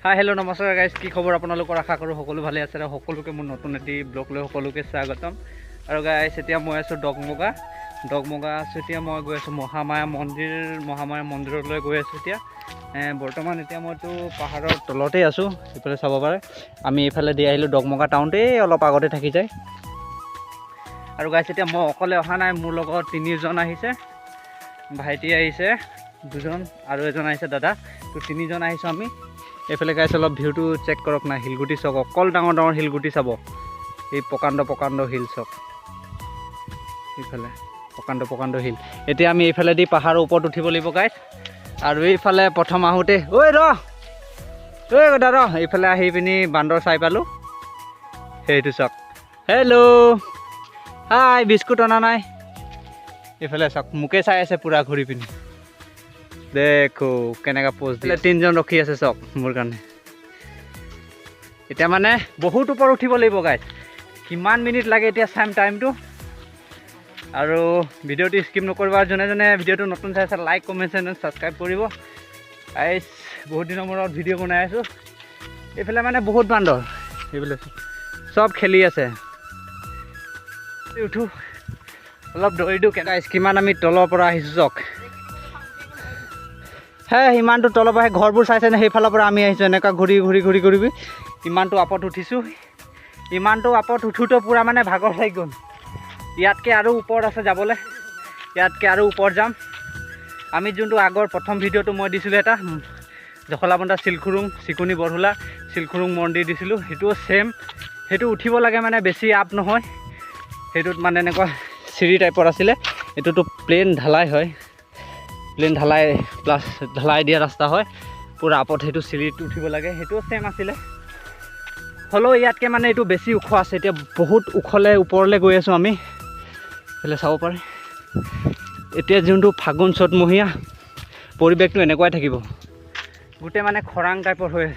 হাই, hello', নমস্কাৰ guys. কি খবৰ আপোনালোকৰ? আশা কৰোঁ সকলো ভালে আছে আৰু সকলোকে মোৰ নতুন এটি ব্লগ লৈ সকলোকে স্বাগতম। আৰু গাইজ, এতিয়া মই আছোঁ ডগমগা। ডগমগা আছোঁ এতিয়া। মই গৈ আছোঁ মহামায়া মন্দিৰ, মহামায়া মন্দিৰলৈ গৈ আছোঁ এতিয়া। বৰ্তমান এতিয়া মইতো পাহাৰৰ তলতেই আছোঁ। এইফালে চাব পাৰে, আমি এইফালে দি আহিলোঁ। ডগমগা টাউনতেই অলপ আগতে থাকি যায়। আৰু গাইজ, এতিয়া মই অকলে অহা নাই, মোৰ লগত তিনিজন আহিছে। ভাইটি আহিছে দুজন আৰু এজন আহিছে দাদা। তো তিনিজন আহিছোঁ আমি। এইফালে গাইছ, অলপ ভিউটো চেক কৰক না। শিলগুটি চাওক, অকল ডাঙৰ ডাঙৰ শিলগুটি চাব। এই প্ৰকাণ্ড প্ৰকাণ্ড শিল চাওক, এইফালে প্ৰকাণ্ড প্ৰকাণ্ড শিল। এতিয়া আমি এইফালেদি পাহাৰৰ ওপৰত উঠিব লাগিব গাইছ। আৰু এইফালে প্ৰথম আহোঁতে, ঐ ৰ, ঐ দাদা ৰ, এইফালে আহি পিনি বান্দৰ চাই পালোঁ। সেইটো চাওক। হেল্ল', হাই, বিস্কুট অনা নাই। এইফালে চাওক, মোকে চাই আছে পূৰা ঘূৰি পিনি। দেখো কেনেকুৱা পোজ দিলে। তিনিজন ৰখি আছে চাওক মোৰ কাৰণে। এতিয়া মানে বহুত ওপৰত উঠিব লাগিব গাইজ। কিমান মিনিট লাগে এতিয়া চাম টাইমটো। আৰু ভিডিঅ'টো স্কিপ নকৰিব। আৰু যোনে যোনে ভিডিঅ'টো নতুন চাই আছে, লাইক, কমেণ্ট, চেনেল ছাবস্ক্ৰাইব কৰিব। গাইজ, বহুত দিনৰ মূৰত ভিডিঅ' বনাই আছোঁ। এইফালে মানে বহুত বান্দৰ, এইফালে চব খেলি আছে। উঠো, অলপ দৌৰি দিওঁ। কেনেকুৱা কিমান আমি তলৰ পৰা আহিছোঁ চাওক। হে, সিমানটো তলৰ পৰা সেই ঘৰবোৰ চাইছেনে? সেইফালৰ পৰা আমি আহিছোঁ। এনেকুৱা ঘূৰি ঘূৰি ঘূৰি ঘূৰি ইমানটো আপত উঠিছোঁ। ইমানটো আপত উঠোঁতে পূৰা মানে ভাগৰ লাগি গ'ল। ইয়াতকৈ আৰু ওপৰত আছে যাবলৈ, ইয়াতকৈ আৰু ওপৰত যাম আমি। যোনটো আগৰ প্ৰথম ভিডিঅ'টো মই দিছিলোঁ এটা, জখলাবন্ধা চিলখুৰুং, চিকুনি বৰহোলা চিলখুৰুং মন্দিৰ দিছিলোঁ, সেইটোও ছেইম। সেইটো উঠিব লাগে, মানে বেছি আপ নহয়। সেইটোত মানে এনেকুৱা চিৰি টাইপৰ আছিলে। এইটোতো প্লেইন ঢালাই হয়, প্লেইন ঢালাই প্লাছ ঢালাই দিয়া ৰাস্তা হয়। পূৰা আপত সেইটো চিৰিত উঠিব লাগে। সেইটোও ছেইম আছিলে, হ'লেও ইয়াতকৈ মানে এইটো বেছি ওখ আছে। এতিয়া বহুত ওখলৈ ওপৰলৈ গৈ আছোঁ আমি। এইফালে চাব পাৰে, এতিয়া যোনটো ফাগুন চ'তমহীয়া পৰিৱেশটো এনেকুৱাই থাকিব। গোটেই মানে খৰাং টাইপৰ হৈ আছে,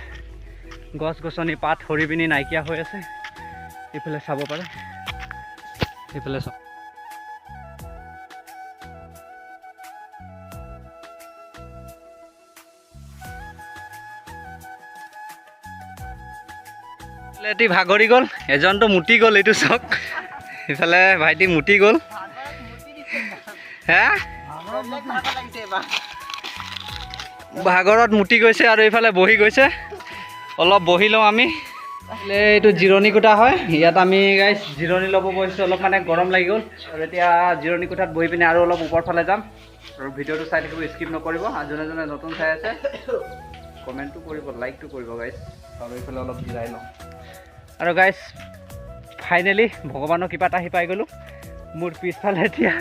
গছ গছনি পাত সৰি পিনি নাইকিয়া হৈ আছে। এইফালে চাব পাৰে, এইফালে চাওক। এটি ভাগৰি গ'ল, এজনটো মুতি গ'ল। এইটো চাওক, ইফালে ভাইটি মুতি গ'ল। হে, ভাগৰত মুতি গৈছে আৰু এইফালে বহি গৈছে। অলপ বহি লওঁ আমি। এইটো জিৰণি কোঠা হয়। ইয়াত আমি গাইজ জিৰণি ল'ব বহিছোঁ। অলপ মানে গৰম লাগি গ'ল। আৰু এতিয়া জিৰণি কোঠাত বহি পিনে আৰু অলপ ওপৰ ফালে যাম। আৰু ভিডিঅ'টো চাই থাকিব, স্কিপ নকৰিব। আৰু যোনে যোনে নতুন চাই আছে, কমেণ্টটো কৰিব, লাইকটো কৰিব গাইজ। আৰু এইফালে অলপ জিৰাই লওঁ। আৰু গাইজ, ফাইনেলি ভগৱানৰ কৃপাত আহি পাই গ'লোঁ। মোৰ পিছফালে এতিয়া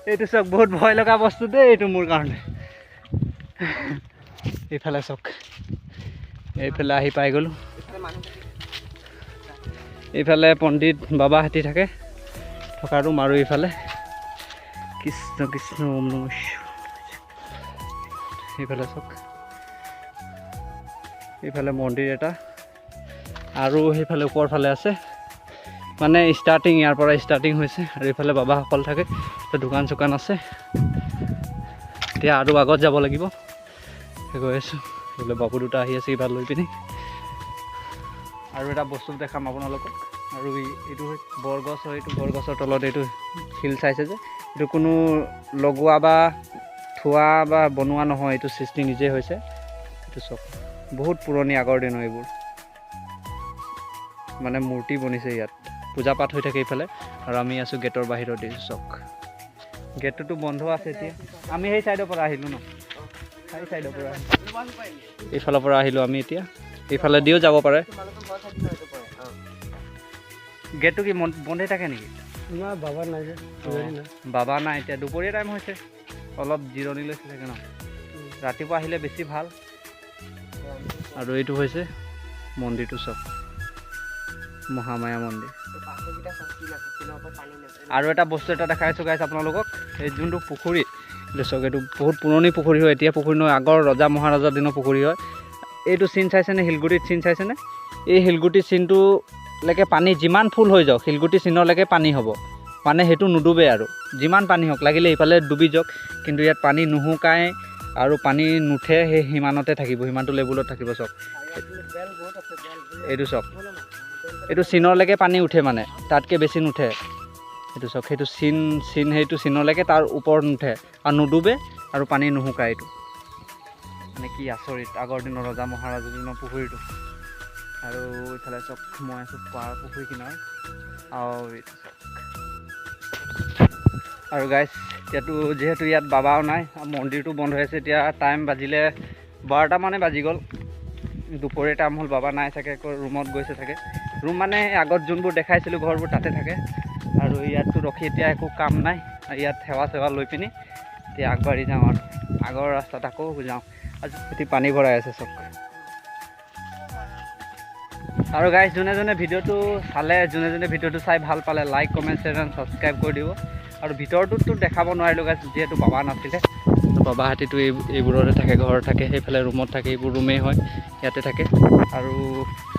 এইটো চাওক, বহুত ভয় লগা বস্তু দেই এইটো মোৰ কাৰণে। এইফালে চাওক, এইফালে আহি পাই গ'লোঁ। এইফালে পণ্ডিত বাবাহঁতি থাকে, থকা ৰুম। আৰু এইফালে কৃষ্ণ কৃষ্ণ, ওম নম। এইফালে চাওক, এইফালে মন্দিৰ এটা আৰু সেইফালে ওপৰ ফালে আছে। মানে ষ্টাৰ্টিং ইয়াৰ পৰা ষ্টাৰ্টিং হৈছে। আৰু এইফালে বাবাসকল থাকে, দোকান চোকান আছে। এতিয়া আৰু আগত যাব লাগিব, গৈ আছোঁ। এইফালে বাবু দুটা আহি আছে কিবা লৈ পিনি। আৰু এটা বস্তু দেখাম আপোনালোকক। আৰু এইটো বৰগছ হয়। এইটো বৰগছৰ তলত এইটো শিল চাইছে যে, এইটো কোনো লগোৱা বা থোৱা বা বনোৱা নহয়, এইটো সৃষ্টি নিজে হৈছে। এইটো চাওক, বহুত পুৰণি আগৰ দিনৰ এইবোৰ মানে মূৰ্তি বনিছে। ইয়াত পূজা পাঠ হৈ থাকে এইফালে। আৰু আমি আছোঁ গেটৰ বাহিৰত। এইটো চাওক, গেটটোতো বন্ধ আছে এতিয়া। আমি সেই ছাইডৰ পৰা আহিলোঁ ন? সেই ছাইডৰ পৰা আহিলোঁ, এইফালৰ পৰা আহিলোঁ আমি। এতিয়া এইফালে দিও যাব পাৰে। গেটটো কি বন্ধই থাকে নেকি? বাবা নাই যে। বাবা নাই। এতিয়া দুপৰীয়া টাইম হৈছে, অলপ জিৰণি লৈছে চাগে ন? ৰাতিপুৱা আহিলে বেছি ভাল। আৰু এইটো হৈছে মন্দিৰটো চাওক, মহামায়া মন্দিৰ। আৰু এটা বস্তু এটা দেখাই আছোঁ গাইছ আপোনালোকক। এই যোনটো পুখুৰী, এইটো চাওক, এইটো বহুত পুৰণি পুখুৰী হয়। এতিয়া পুখুৰী নহয়, আগৰ ৰজা মহাৰাজাৰ দিনৰ পুখুৰী হয়। এইটো চিন চাইছেনে? শিলগুটিত চিন চাইছেনে? এই শিলগুটিৰ চিনটোলৈকে পানী যিমান ফুল হৈ যাওক, শিলগুটি চিনলৈকে পানী হ'ব, মানে সেইটো নুডুবে। আৰু যিমান পানী হওক, লাগিলে ইফালে ডুবি যাওক, কিন্তু ইয়াত পানী নুশুকায় আৰু পানী নুঠে। সেই সিমানতে থাকিব, সিমানটো লেভেলত থাকিব চাওক। এইটো চাওক, এইটো চিনলৈকে পানী উঠে, মানে তাতকৈ বেছি নুঠে। সেইটো চাওক, সেইটো চিন চিন সেইটো চিনলৈকে, তাৰ ওপৰত নুঠে আৰু নুডুবে আৰু পানী নুশুকায়। এইটো মানে কি আচৰিত, আগৰ দিনৰ ৰজা মহাৰাজৰ দিনৰ পুখুৰীটো। আৰু ইফালে চাওক, মই আছোঁ পাৰ পুখুৰী কিনাৰত। আৰু এইটো চাওক। আৰু গাইছ, এতিয়াতো যিহেতু ইয়াত বাবাও নাই, মন্দিৰটো বন্ধ হৈ আছে। এতিয়া টাইম বাজিলে 12টা মানে বাজি গ'ল, দুপৰীয়া টাইম হ'ল। বাবা নাই চাগে, আকৌ ৰুমত গৈছে চাগে। ৰুম মানে আগত যোনবোৰ দেখাইছিলোঁ ঘৰবোৰ, তাতে থাকে। আৰু ইয়াততো ৰখি এতিয়া একো কাম নাই। ইয়াত সেৱা চেৱা লৈ পিনি এতিয়া আগবাঢ়ি যাওঁ আৰু আগৰ ৰাস্তাত আকৌ যাওঁ। আজি এতিয়া পানী ভৰাই আছে চব। আৰু গাইছ, যোনে যোনে ভিডিঅ'টো চালে, যোনে যোনে ভিডিঅ'টো চাই ভাল পালে, like, comment, share and subscribe কৰি দিব। আৰু ভিতৰটোততো দেখাব নোৱাৰিলোঁ গাইছ, যিহেতু বাবা নাছিলে। বাবাহাতীটো এইবোৰতে থাকে, ঘৰত থাকে, সেইফালে ৰুমত থাকে। এইবোৰ ৰুমেই হয়, ইয়াতে থাকে। আৰু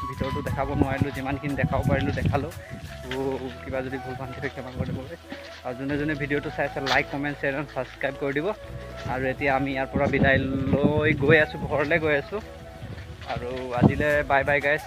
ভিতৰটো দেখাব নোৱাৰিলোঁ, যিমানখিনি দেখাব পাৰিলোঁ দেখালোঁ। কিবা যদি ভুল ভ্ৰান্তি হয় ক্ষমা কৰি দিব। আৰু যোনে যোনে ভিডিঅ'টো চাইছে, like, comment, share and subscribe কৰি দিব। আৰু এতিয়া আমি ইয়াৰ পৰা বিদায় লৈ গৈ আছোঁ, ঘৰলৈ গৈ আছোঁ। আৰু আজিলৈ বাই বাই গাইছ।